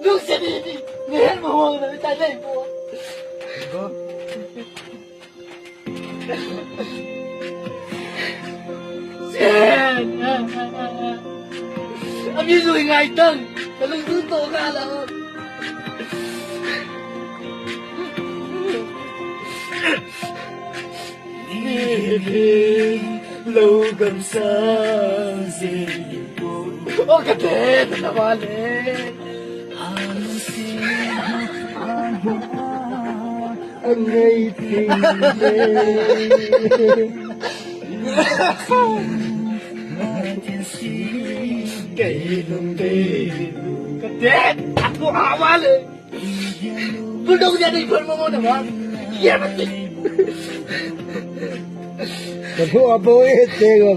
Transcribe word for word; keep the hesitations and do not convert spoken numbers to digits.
Lungset hi, ni, ni hen mo hong na, ta nei mo. Sen. Ami lui ngai tang. Ka lung tu to ka la. Lo gam sa ze. O ka te na wale. Angai ti. Kei lung te. Ka te. Aku awale. Bulldog dia ni pun mo na wa. Ya mati. Ka bu abo e te go.